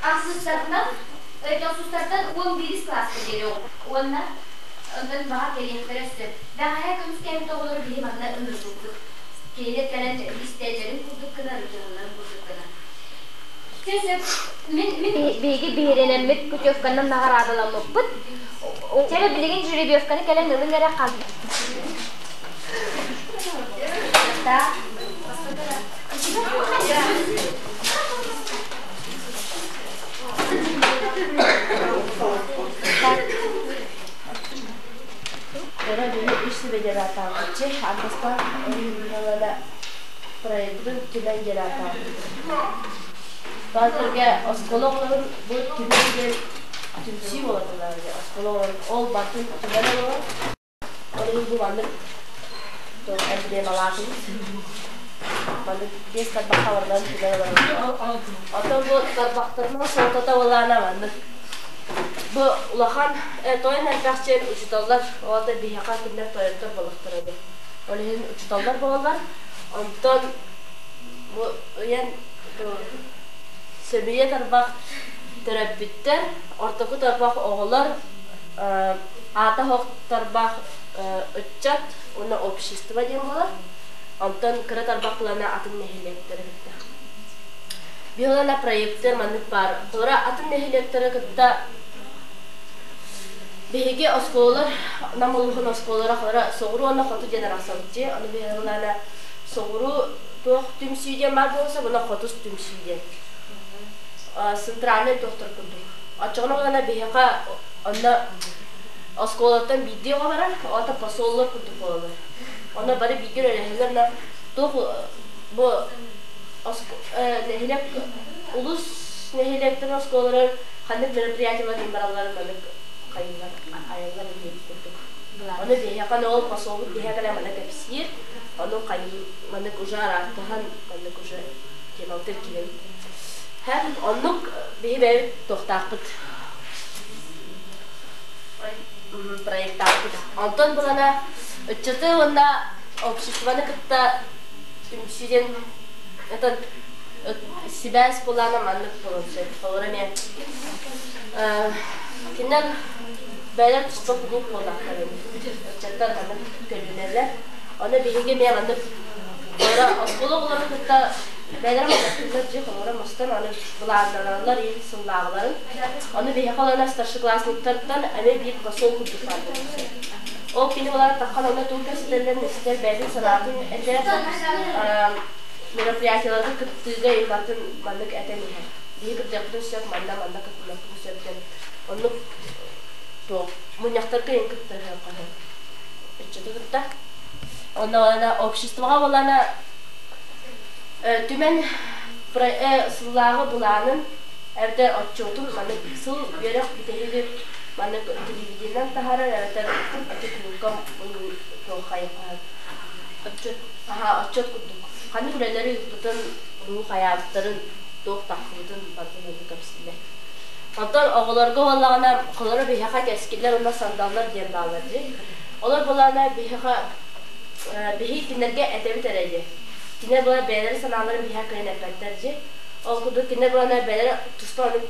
Ахсыстарынан, тохсустартан 11 кылааска диэри уонна онтон баҕар кэлиэхтэрэ сөп. Бэҕэһээ көмүскээбит оҕолору биһи манна ыҥырбыппыт. Кинилэр кэлэн истэллэрин курдук гына, ырытыһалларын курдук гына. Чэ сөп. Мин мин биһиги биһирэнэммит путевканан наҕараадаламмыппыт. Чэ билигин жеребьевканы кэлэн ылыҥ эрэ хан. Кыра биһи үс сүбэдиэратаабыччы Аргыстаах Михайловна проектын түмэн диэратаабыт. Баатырга оскуола оҕолорун бу түмэн диэн түмсүү буолатылар оскуола оҕолорун ол батын түмэн олорор. Ол иһин бу маннык эмблемалаатыбыт. Маннык биэс тарбахха барынан түмэн олоробут. Оттон бу тарбахтарынан суолтата буоллаҕына маннык. Бу улахан тойон элбэхчиэн учууталлар, ол аата биһиэхэ кинилэр тойоттор буоллахтара дии. Ол иһин учууталлар буолаллар. Онтон бу ыйан сөмүйэ тарбах төрөппүттэр, ортоку тарбах оҕолор, аата оһох тарбах ыччат уонна общество диэн буолар. Онтон кыра тарбах плана атын нэһилиэктэри кытта. Биһилана проекты маннык баар. Холобура атын нэһилиэктэри кытта биһиги оскуолалар, Нам улууһун оскуолалара холобура соҕуруу уонна хоту диэн арахсабыт дии. Ону биһилана соҕуруу туох түмсүү диэн баар буолса, буна хотус түмсүү диэн. Центральный туохтар курдук. Оччоҕуна булана биһиэхэ онно оскуолаттан биирдии оҕо барар, оҕото посоллор курдук буолаллар. Онно бары бииргэ үлэлэһэллэр на туох бу нэһилиэк улус нэһилиэктэрин оскуолалар ханнык мероприятиеларын баралларын маннык хайыылар айаллар диэбит курдук. Ону биһиэхэ ол посолбут биһиэхэ манна кэпсиир, ону хайыы маннык уже арааттаһан маннык уже темалтыр киирэбит. Һэм оннук биһи бэйэбит туохтаахпыт проектаахпыт. Онтон булана ыччаты уонна обществоны кытта түмсүү диэн это сибээс булаана маннык буолуон сөп. Холобура эмиэ кинилэр бэйэлэр туспа кулууп буоллахтар ыччаттар маннык көлүөнэлэр. Ону биһиги эмиэ маннык оскуола оҕолорун кытта бэйэлэрэ мастыыллар дьиэ холобура мустан аны былааннаналлар иһин сыллааҕыларын. Ону биһиэхэ олорон старшеклассниктартан эмиэ биир посол курдук баар буолар. Ол кини булан таххан онно тугу кэпсэтэллэрин истэр, бэйэтин санаатын этэр, мероприятиеларга кыттыыга иматын маннык этэн иһэр. Биһи кыттыахпытын сөп, манна манна кыттыахпытын сөп диэн оннук туох мунньахтарга иһин кыттыһыахха сөп. Ыччаты кытта. Онно обществоҕа буоллаҕына түмэн сыллааҕы былаанын эбэтэр отчуотун маннык сыл үөрэх бүтэһигэр маннык телевидениенэн таһаарар эбэтэр кулуупка туох хайыхха отчуот аһаа отчуот курдук ханнык үлэлэри ыыппытын уруу хайаабыттарын туох тахсыбытын барытын оннук кэпсииллэр. Онтон оҕолорго буоллаҕына холоро биһиэхэ кэскиллэр уонна сандаллар диэн бааллар дии. Олор буоллаҕына биһиэхэ биһи кинилэргэ этэбит эрэ дии. Кинилэр була бэйэлэрин санааларын биһиэхэ кыайан эппэттэр дии. Ол курдук кинилэр буолана бэйэлэрэ туспа оннук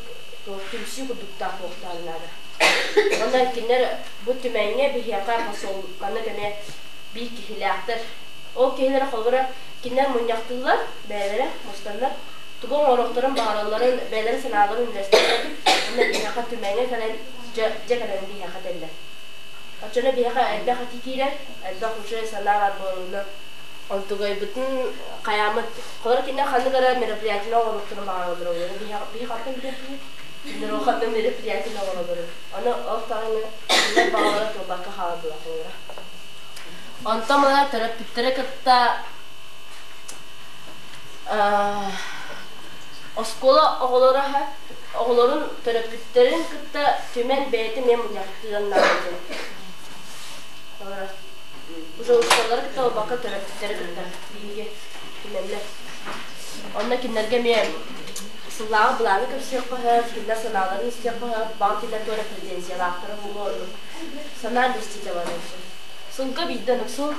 туох түмсүү курдуктаах буолуохтааҕын наада. Онон кинилэр бу түмэҥҥэ биһиэхэ посол маннык эмиэ биир киһилээхтэр. Ол киһилэрэ холобура кинилэр мунньахтыыллар бэйэлэрэ мустаннар тугу оҥоруохтарын баҕаралларын бэйэлэрин санааларын үллэстэллэр. Онно биһиэхэ түмэҥҥэ кэлэн дьэ, дьэ кэлэн биһиэхэ этэллэр. Оччоно биһиэхэ элбэх этии киирэр, элбэх уже санаа бар буолуна. Онтугайбытын хайааммыт холор кинилэр ханнык эрэ мероприятиены оҥоруохтарын баҕараллар биһи хантан билиэхпитий кинилэр ол ханнык мероприятиены оҥороллорун ону ол даҕаны кинилэр баҕалара туолбакка хаалдылар холобура онтон мана төрөппүттэри кытта оскуола оҕолоро оҕолорун төрөппүттэрин кытта түмэн бэйэтэ эмиэ мунньахтыан наада Уже учууталлары кытта буолбакка төрөппүттэри кытта биһиги түмэллэр. Онно кинилэргэ эмиэ сыллааҕы былааны көрсүөххэ сөп, кинилэр санааларын истиэххэ сөп, баҕар кинилэр туора претензиялаахтара буолуо оннук санаа үллэстиитэ барыан сөп. Сылга биирдэ оннук сыл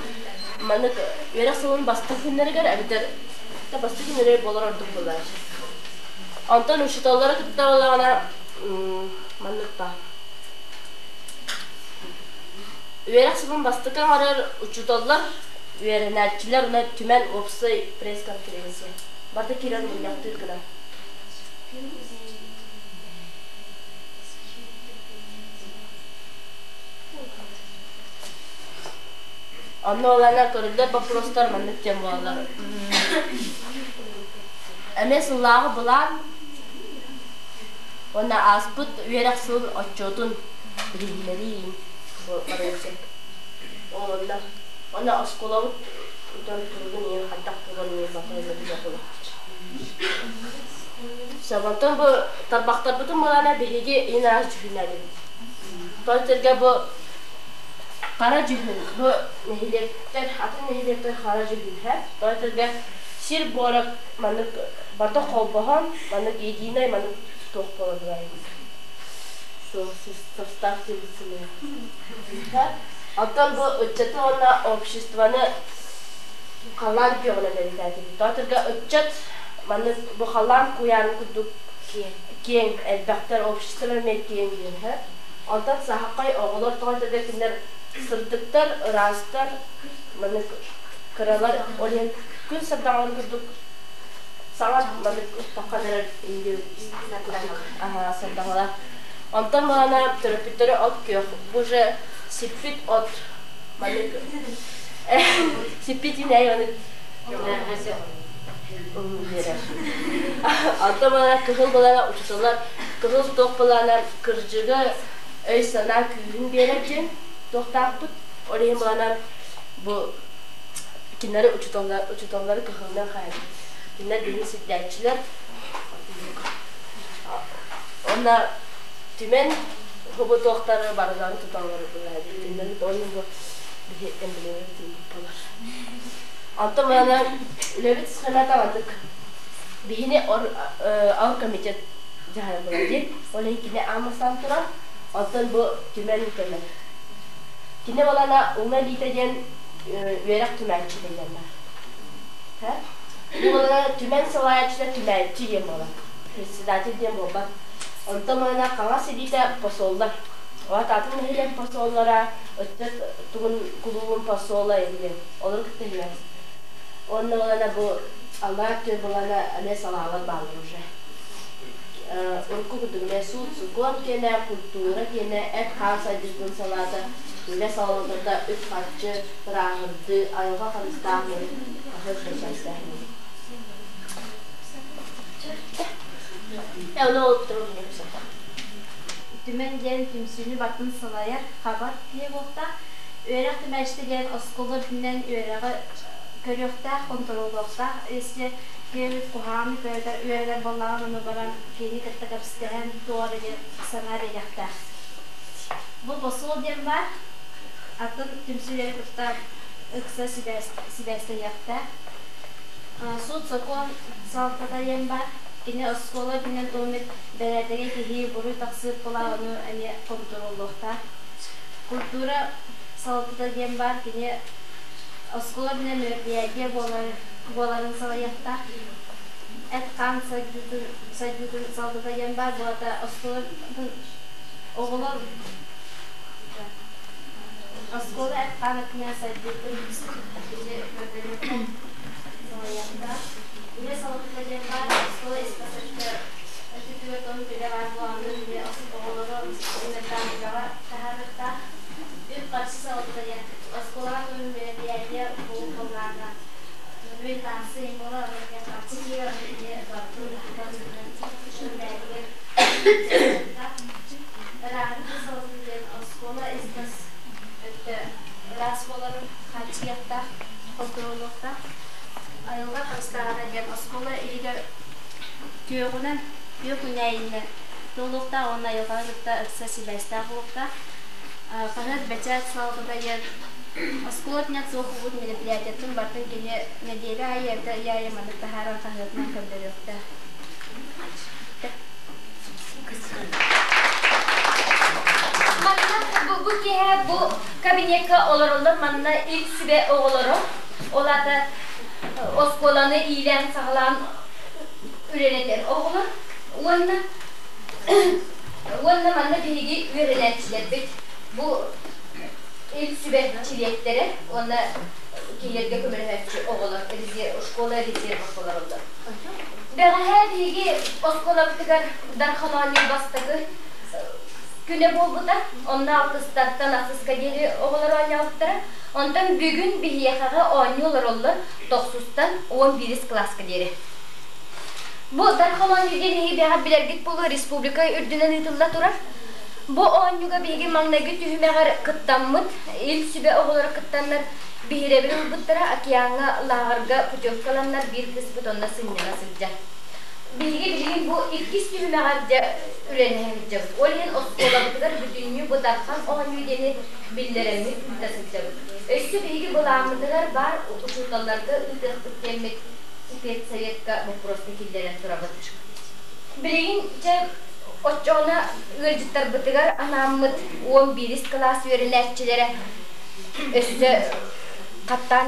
маннык үөрэх сылын бастакы күннэригэр эбэтэр бастакы күннэригэр буолар ордук буолааччы. Онтон учууталлары кытта буоллаҕына маннык баар. Үөрэх сылын бастакы оҥорор учууталлар, үөрэнээччилэр уонна түмэн уопсай пресс-конференция. Барыта киирэн мунньахтыыр гына. Онно олана көрүллэр боппуруостар маннык диэн буолаллар. Эмиэ сыллааҕы былаан уонна ааспыт үөрэх сылын отчуотун билиһиннэрии барыан сөп. Ол онно уонна оскуолабыт дьон туругун иһин хайдах буоларын иһин бакыайга билэ буолааччы. Онтон бу тарбахтарбытын былаана биһиги иин араас дьүһүннээтибит. Тоҕо сиргэ бу хара дьүһүн, бу нэһилиэктэр, атын нэһилиэктэр хара дьүһүн һэ. Тоҕо сиргэ сир буора маннык барыта холбоһон, маннык единый маннык туох буола буолар состав силицинэ. Оттон бу ыччаты уонна обществоны халлаан күөҕүнэн бэлиэтээтибит. Тоҕо сиргэ ыччат маннык бу халлаан куйаарын курдук киэҥ элбэхтэр общество эмиэ киэҥ диэн һэ. Онтон саһаххай оҕолор тоҕо этэргэ кинилэр сырдыктар, ыраастар, маннык кыралар ол иһин күн сардаҥаларын курдук саҥа маннык таххан эрэр аһаа сардаҥалар. Онтон балана төрөппүттэри от күөх бу уже сиппит от маннык сиппит инэй маннык биэрэр. Онтон балана кыһыл балана учууталлар кыһыл туох балана кырдьыгы өй-санаа күүһүн биэрэр диэн туохтаахпыт. Ол иһин балана бу кинилэри учууталлар учууталлары кыһылынан хаайбыт. Кинилэр биһини сирдээччилэр. Уонна түмэн хоботуохтары барыларын туталлар былаһын. Онно бу биһи эмблемабыт инник болар. Онтон мана үлэбит схемата маннык. Биһини ор комитет дьаһайар буолар дии. Ол иһин кини аан турар. Онтон бу түмэн көмөр. Кини балана уҥа илиитэ диэн үөрэх түмээччитэ диэн бар. Бу балана түмэн салайааччыта түмээччи диэн буолар. Председатель диэн буолбат. Онтон манна хаҥас илиитэ посоллар. Ол атын нэһилиэк посоллара, ыччат тугун кулуубун посола диэн. Олору кытта иһимэс. Уонна балана бу аллараа өттүгэр балана эмиэ салаалар бааллар уже. Урукку курдук эмиэ суут-сокуон киэнэ, культура киэнэ, эт-хаан сайдыытын салаата, үлэ салалтата, үп-харчы, ырааһырдыы, айылҕа харыстааһынын хаһыат бэчээттээһинин. Түмэн диэн түмсүүнү батын салайар, хабар киһи буолта. Үөрэх түмээччитэ диэн оскуола үрдүнэн үөрэҕи көрүөхтээх, хонтуруоллуохтаах. Если киһибит куһаҕан үөрэтэр буоллаҕына, ону баран киһини кытта кэпсэтэһэн туох эрэ диэн санаа биэриэхтээх. Бу посол диэн баар, атын түмсүүлэри кытта ыкса сибээстэһиэхтээх. Суут-сокуон салалтата диэн баар. Кини оскуола үрдүнэн туоммут бэрээдэгэ киһи буруй тахсыыр былааны эмиэ хонтуруоллуохтаах. Культура салалтата диэн баар. Кини оскуола үрдүнэн мероприятие буоларын салайыахтаах. Эт-хаан сайдыытын салалтата диэн баар. Буолата оскуола оҕолор оскуола эт-хаан өттүнэн сайдыытын кини көрдөрүөхтээх, салайыахтаах. Үлэ салалтата диэн баар. Оскуола ис-тас өттүгэр тон үлэ баар буоланнар үлэ оҕолору ыҥырдаан үлэҕэ таһаарыахтаах. Үп-харчы салалтата диэн оскуолаҕа туһун мероприятие буоллаҕына үн таҥсы буола харчы киирэр үлэ барытын үлээтигэр Ырааһырдыы салалтата диэн оскуола ис-тас өттө ыраас буоларын хааччыйыахтаах, хонтуруоллуохтаах. Айылҕа харыстааҕына диэн оскуола иһигэр күөҕүнэн, күөх үүнээйинэн туолуохтаах уонна айылҕаны кытта ыкса сибээстээх буолуохтаах. Хаһыат бэчээт салалтата диэн оскуола үрдүнэн суох буолбут мероприятиеттан барытын кини нэдиэлэ аайы эрдэ ый аайы маннык таһааран хаһыатынан көрдөрүөхтээх. Манна бу киэһэ бу кабинекка олороллор манна ил сүбэ оҕолоро ол аата оскуоланы иилээн-саҕалаан үлэлэтэр оҕолор. Уонна уонна манна биһиги үөрэнээччилэрбит бу Ил Сүбэ чилиэттэрэ уонна кинилэргэ көмөлөһөөччү оҕолор школа резервов олороллор. Бэҕэһээ биһиги оскуолабытыгар Дархан оонньуу бастакы күнэ буолбута. Онно алтыстартан ахсыска диэри оҕолор оонньообуттара. Онтон бүгүн биһиэхэҕэ оонньуу олороллор тохсустан 11 кылааска диэри. Бу Дархан оонньуу диэн эһиги бэҕэ билэргит буолуо республика үрдүнэн ыытылла турар. Бу оонньууга биһиги маҥнайгы түһүмэҕэр кыттаммыт, Ил Сүбэ оҕолоро кыттаннар биһирэбил ылбыттара, океаҥҥа лааҕырга путевкаланнар биир кыыспыт онно сынньана сылдьар. Биһиги билигин бу иккис түһүмэҕэр дьэ үлэлэһэ сылдьабыт. Ол иһин оскуолабытыгар бүтүннүү бу Дархан оонньуу диэни биллэрэммит ыыта сылдьабыт. Өссө биһиги былааммытыгар баар учууталларга ыытыахпыт диэммит педсоветка боппуруоска киллэрэн турабыт. Билигин дьэ оччоҕуна ыалдьыттарбытыгар анааммыт 11 кылаас үөрэнээччилэрэ өссө хаттаан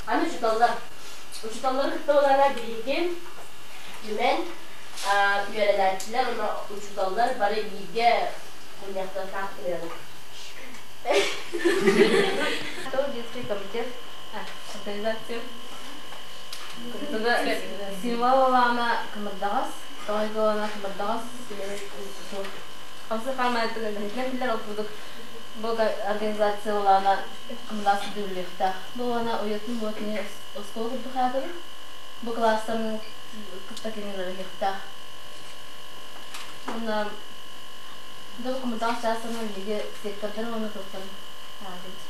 Аны учууталлар. Учууталлары кытта улаана биһиги түмэн үөрэнээччилэр уонна учууталлар бары бииргэ мунньахтыахтаах ырыабыт. Детский комитет организация Символлаана кымырдаҕас, тоҕойголаана кымырдаҕас Хамсы хаамаайтыгар биллэр ол курдук бу организациялаана кымырдаҕас дүллүөхтээх. Бу уона уйатын буотуни оскуола курдук хаатыбын. Бу класстарын кытта кинилэрихтээх. Уонна дыл кымырдаҕас чаастарынан биһиги сектордарын уонна туохтан аатыбыт.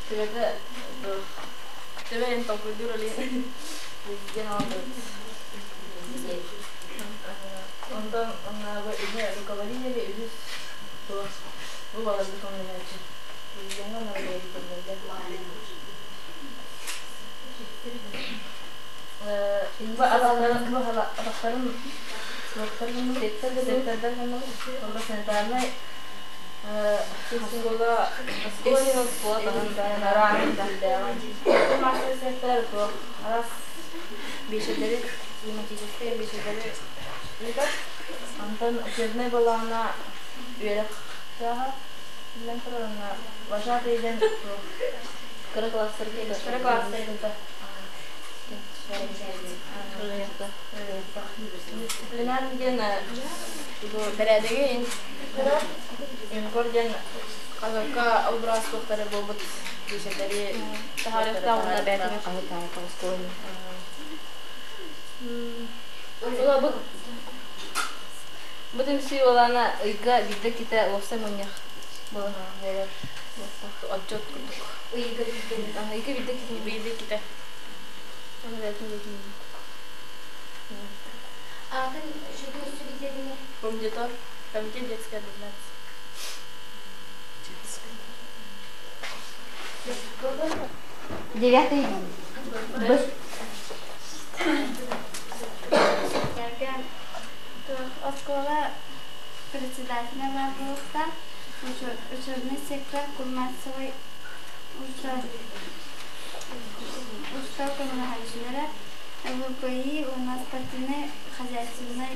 Төбөтө төбө эн толкуйдуур олин президент албыт. Онтон оннааҕы үһэ руководители үһүс туох бу баларга көмөлөһөөччү. Президеҥҥэ онно Бу атахтарын суохтарын сектордар онно санитарнай оскуола оскуола таһын араан мастер сектор туох араас биэчэрдэри климатическай биэчэрдэри ыытар. Онтон учебнай балаана үөрэх чааһа биллэн турар онно вожатый диэн туох кыра класстарга кыра класстарга Дисциплинар диэн бу бэрээдэги юнкор диэн казакка образ туохтары буолбут биэчэрдэри таһаарыахтаах уонна бэйэтин Бу түмсүү уолана ыйга биирдэ китэ уопсай мунньах буолар. Отчет курдук. Ыйга биирдэ. Ыйга биирдэ китэ. Биирдэ китэ. Оны бэйэтин Атын үчүгэй сүбэлэрини Комитет, комитет детской организации. Девятый Б. Оскуола председателя баар буолуохтаах, учебный сектор кулмассовай устав көмөлөһөөччүлэрэ, ВПИ уонна спортивнай, хозяйственнай,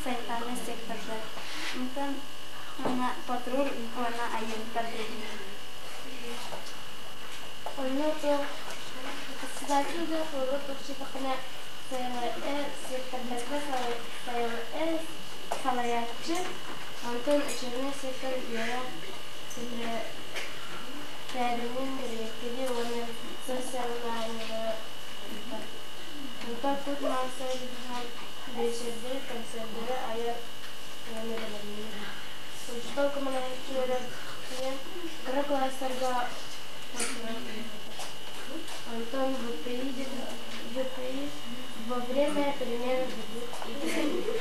санитарнай сектордар. Онтон уонна патруль уонна агенттар Онно председатель холобур тупсутахына сектордарга салайааччы, онтон учебнай сектор үөрэх тээбиринин дириэктэри уонна социальнай ыытар. Онтон тут маассабай биэчэрдэри, концердары айар уонна бэлэмниир. Учуутал көмөлөһөөччүлэрэ кыра кылаастарга Онтон ВПИ во время перемен ведут игры.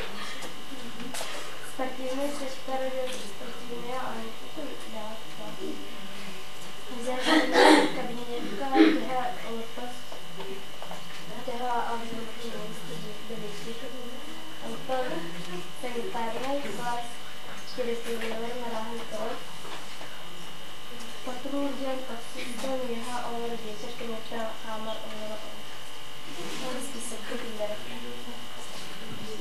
Спортивный сектор спортивные Хозяйственный кабинетка төһө олохтоох төһө Онтон санитарнай класс территорияларын араһын тоҕо. Патруль Патруль диэн ахсыстан үөһэ оҕолор биэчэр кэнниттэн хаамар оҕолоро списокка киллэрэр.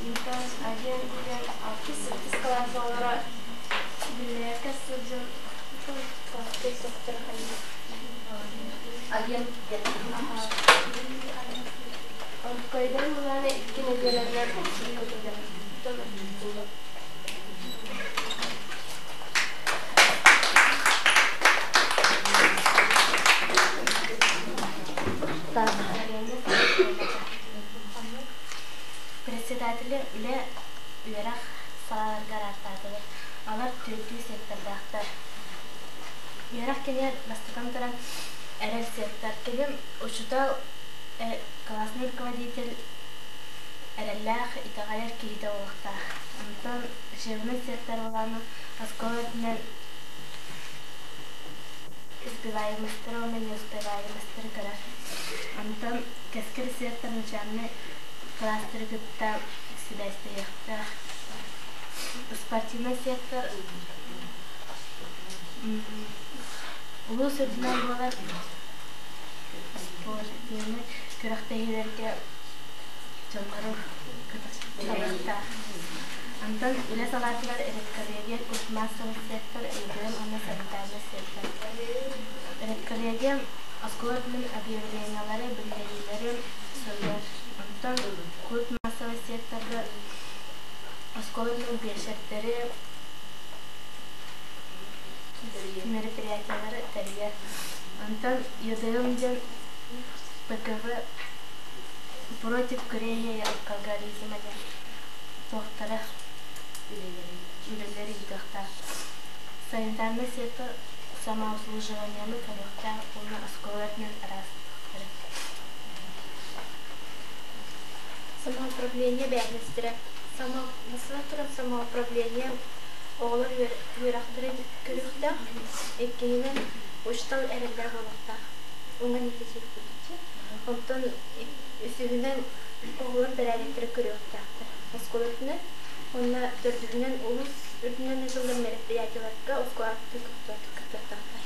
Онтон агент диэн алтыс-сэттис кылаас оҕолоро биллэркэ сылдьан Агент диэн. Онтукайдан булааны икки нэдиэлэнэн көтүллэр. Председатели үлэ үөрэх салааларыгар ааттаатылар. Алар түөртүү сектордаахтар. Үөрэх кэмигэр бастатан туран эрэл сектор. Кини учуутал, классный руководитель эрэллээх, итэҕэйэр киһитэ буолуохтаах. Онтон учебный сектор буолааны оскуола үрдүнэн успеваемостары уонна неуспеваемостары көрөр. Онтон кэскил сектор начальнай кылаастары кытта сибээстэһиэхтээх. Спортивнай сектор улуус үрдүнэн буолар спортивнай күрэхтэһиилэргэ дьоннору кытыктаах. Онтон үлэ салаатыгар редколлегия, культмассовый сектор, ЕГЭ уонна санитарнай сектор. Редколлегия оскуола үрдүнэн объявлениелары, биллэриилэри суруйар. Онтон культмассовый секторга оскуола үрдүнэн биэчэрдэри, мероприятиелары тэрийэр. Онтон ЕДМ диэн ПКВ против курения и алкоголизма диэн туохтара үлэлэри ыытыахтаах. Санитарнай сектор самообслуживаниены көрүөхтээх уонна оскуола үрдүнэн араастыктары. Самоуправление эбээһинэстэрэ. Бастатан туран самоуправление оҕолор үөрэхтэрин көрүөхтээх. Иккиһинэн, учуутал эрэллээх буолуохтаах. Уҥан иитэ Онтон үсүһүнэн, оҕолор бэрээдэктэрин көрүөхтээхтэр. Оскуола үрдүнэн уонна төрдүһүнэн улуус үрдүнэн ыытыллар мероприятиеларга оскуола кыттыахтаахтар.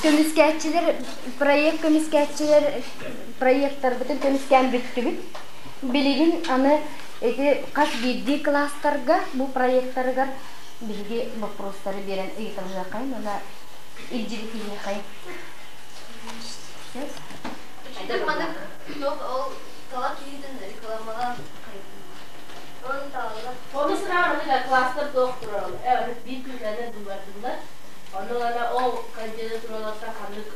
Көмүскээччилэр проект көмүскээччилэр проекттарбытын көмүскээн бүттүбүт. Билигин аны ити хас биирдии кылаастарга бу проекттарыгар биһиги боппуруостары биэрэн ыйыталаһыаххайын уонна илдьиритиһиэххэйин. Маннык туох ол тала киһитин рекламалаан Оны сыраан класстар туох турар биир күннэринэн дуулардылар. Онно ана ол кандидатураларта ханнык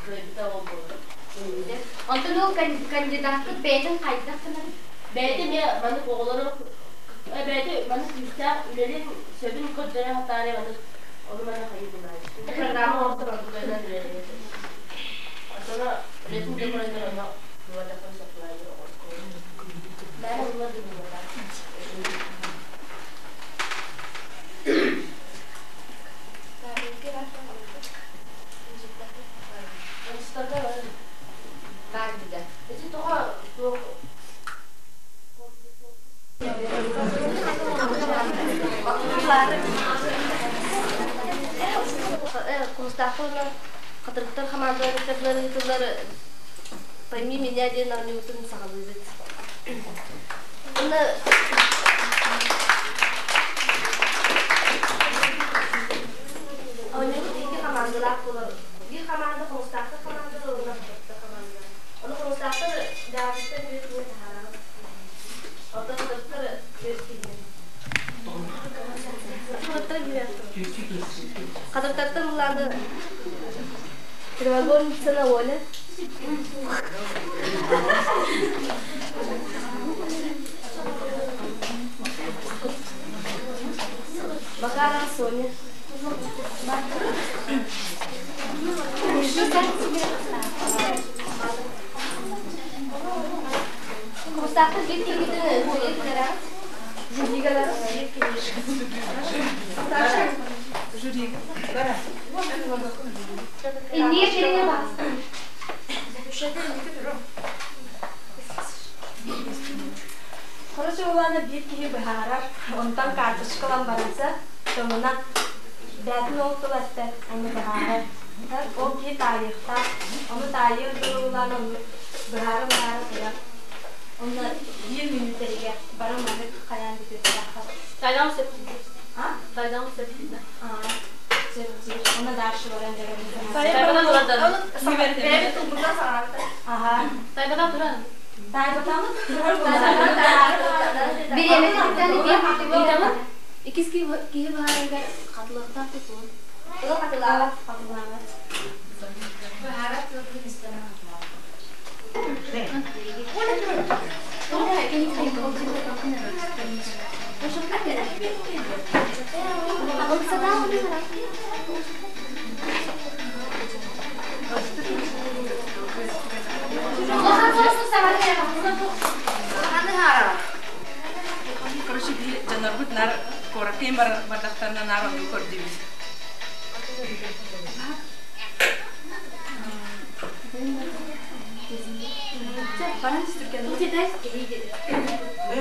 кыайбыта ол буолар. Онтон ол кандидаккыт бэйэтин хайдах гынар? Бэйэтэ эмиэ маннык оҕолору бэйэтэ маннык күүстээх үлэлин сөбүн көрдөрө сатаары маннык ону маны хайыы гынар. Программа оҥостор ордугайынан үлэлиир. Онтон үлэтин документар онно туладахтан соппулайдыр Бэйэ улар дыбылата. Кумустаахха уонна Хатырыктар хамаандаларыттан ыытыллар «Пойми меня» диэн оонньуубутун саҕалыыбыт. Уонна Оонньуубут икки хамаандалаах буолар. Биир хамаанда Хомустаахтар хамаандалар уонна Хатырыктар хамаандалар. Ону Хомустаахтар бэҕэһээттэн биир киһини таһаараҕыт. Оттон Хатырыктар үс киһини. Хатырыктартан булааны Кривогорницына Оля. Бакарова Соня. Кумустаахтар биир киһитин жюри Жюригалар. Инниге кириҥе баас. Улана биир киһи быһаарар, онтон карточка ылан баранса, тылынан бээтин ол тыл эппэт, ону быһаарар. Ол киһи таайыахтаах, ону таайыан тылы улаан ону быһаара-быһаара турар. Онно биир мүнүүтэригэр бары маннык хайаан бүтүөхтээххэ. Тайдан сөп. А? Тайдан сөп. Аа, сөп диир. Онно дальше баран дьарыгын. Тайбадан турар. Бэйэбит тылбытынан саҥарабыт. Аха. Тайбадан турар. Таайбатаммыт турар. Бириэмэтин бүтэн биир Ыйтамын. Иккис киһи баһаарыгар хатылыахтаах тутуун. Тылы хатылаабат. Хатылаабат. Быһаарар тылбытын истэн Улахан соҕус саҥара Короче, биһи дьоннорбут нар куораккайын бардахтарына наар оннук көрдүүбүт.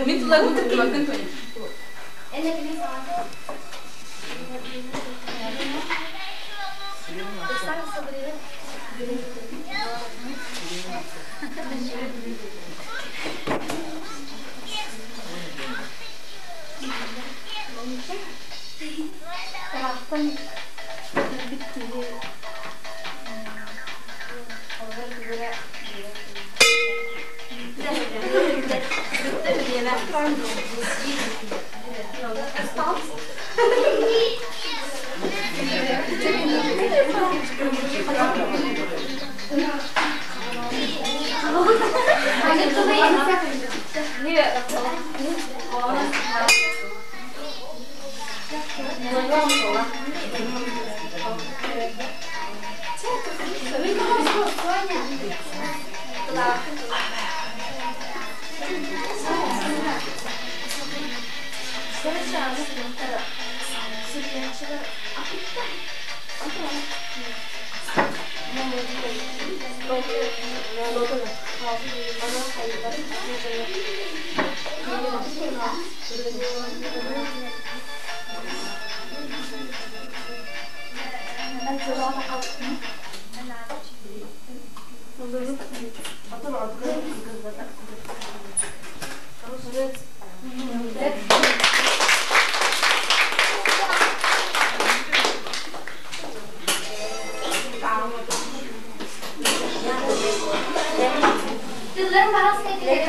Мин тулабын туттубаккын Тоня. Ыраахтан кэлбит киһи олорор күбүрэ Тылларын баһас кэтилери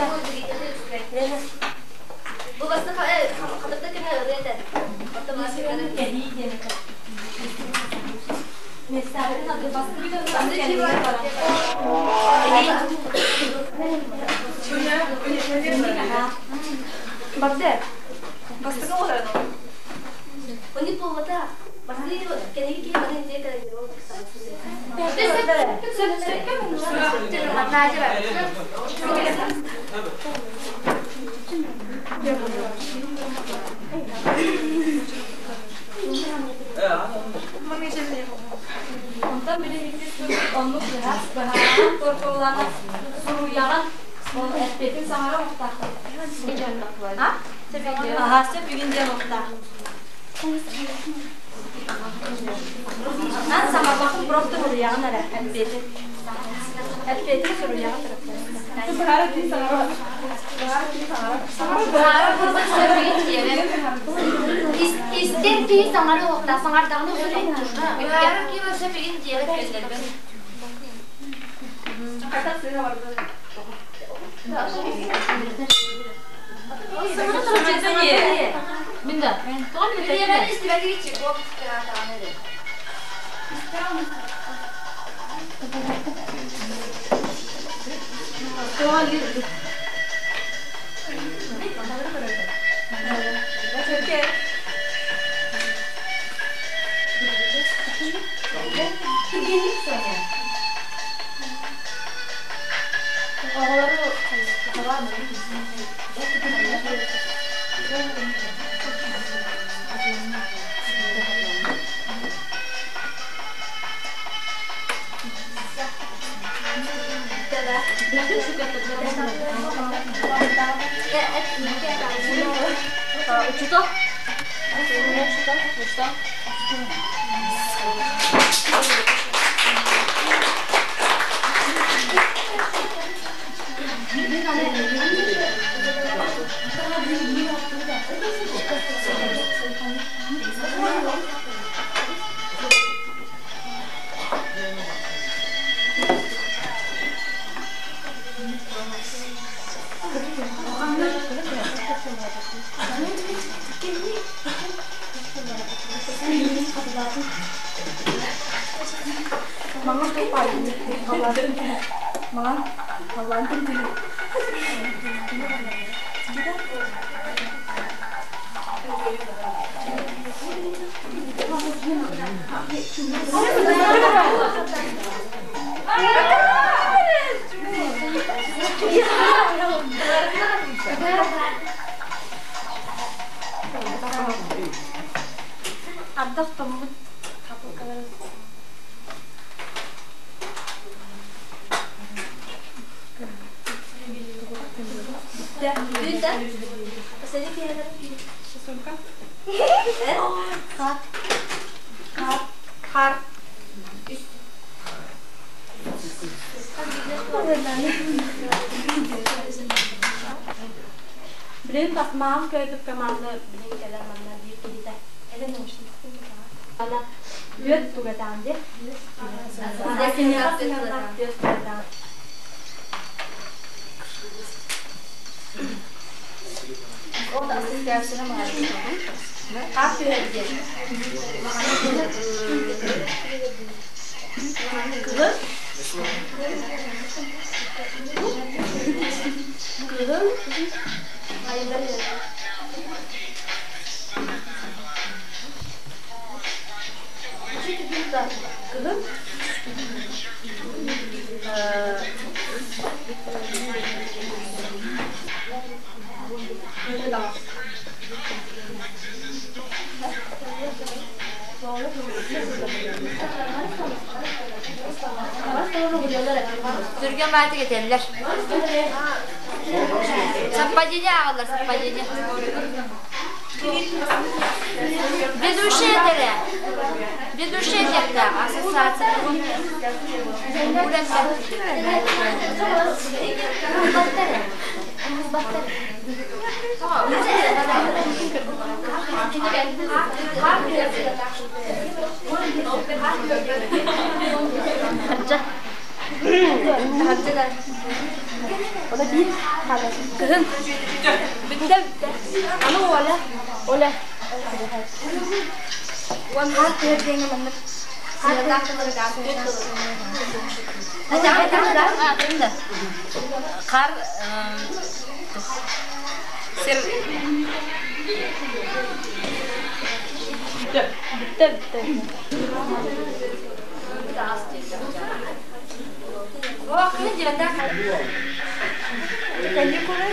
Бу баста хатырда кене ырыа Отто Кэһии диэн этэ. Местабытын аты бастыгы дьоннор кэллилэр баран. Барда. Бастыгы олорон. Они полвата. Бастыгы кенеги киһи баны интиэ кэлэн ол. Онтон билин оннук быһаас быһааран торкуллана суруйаҕын ол эппиэтин саҥара оҥортаахпын. А? Аһаа, сөп бүгүн диэн оҥортаах. Ан саҥарбаккын просто суруйаҕын эрэ эппиэтин. Эппиэтин суруйаҕын Истэр киһи саҥара уохта саҥардаҕына Быһаарар киһи барса билин дьиэҕэ кэллэрбин. Мин да. Тоҕо Бириэмэни истибэтигит чекоп Учутал. Учутал. Учутал. Маңа тупай. Маңа Аллаһын тили. Ардах томмут хапылкалар. Бүттэ. Последний киһилэр. Сосулька. Хар. Хар. Хар. Билин басмаам көйбүт команда билин кэлэр манна биир киһитэ. Элен наушник. Ана үөт тугатаан де. Үөт тугатаан. Ол да астын кәпсіне маған. Хар түһэрдиэн. Кыһын. Кыһын. Кыһын. Түрген бааты кетеллер. Совпадение ағалар, совпадение. Ведущий дере. Ведущий депті, ассоциация. Үләмдер. Ола биир Кыһын. Бүттэ бүттэ. Аны ола. Ола. Уон хар түһэрдиэҥэ маннык. Қар сир Бүттэ бүттэ. О, кыһын директор. Каникулы.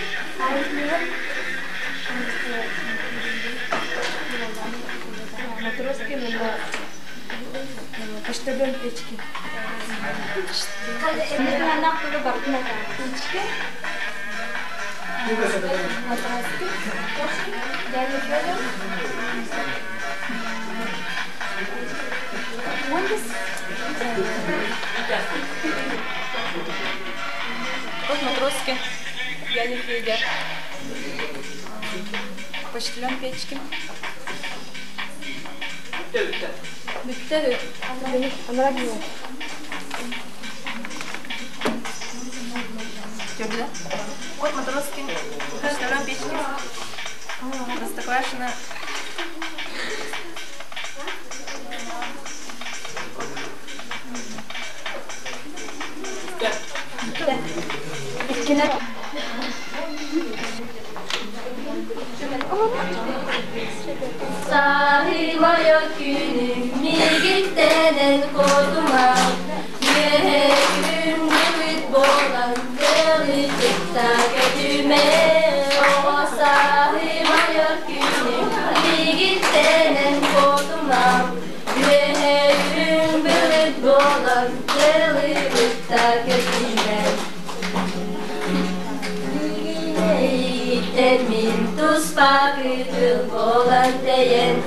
Матроски на почтальон печки. Печки. Матроски. Дядя Федор. Вот матроски. Дядя Федя. Почтальон печки. Бүттэ. Анара Тёрдэ. Вот матроски. Почтальон печки. Простоквашино. Иккине. Сахимая күнүм мигиттенен кодума Үөһэ күн болан тыгы көтүмэ Оҕо сахимая күнүм мигиттенен кодума Үөһэ күн болан тыгы көтүмэ Мин Туспа кытыл буолан тэйэн,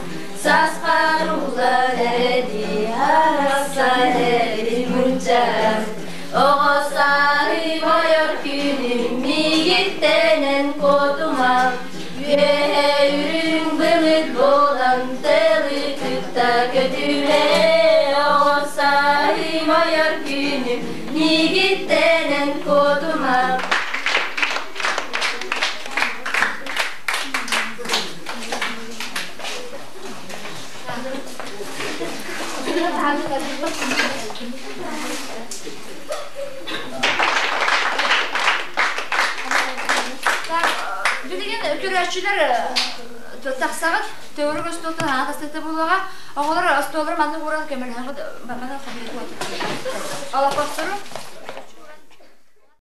Саспар улар эрэди, Арахсан эри мунчаран. Оҕо сааһым ойор күнүм миигиттэнэн куотума, Үөһэ үрүҥ былыт буолан тылы кытта көтүмэ. Оҕо сааһым ойор күнүм миигиттэнэн куотума. Билигин көрөөччүлэр тахсаҕыт, төгүрүк остуолтан аана тастыыта буолуоҕа. Оҕолор остуоллары маннык ууран көмөлөһөҕүт, манна хомуйуоххут. Олоппостору.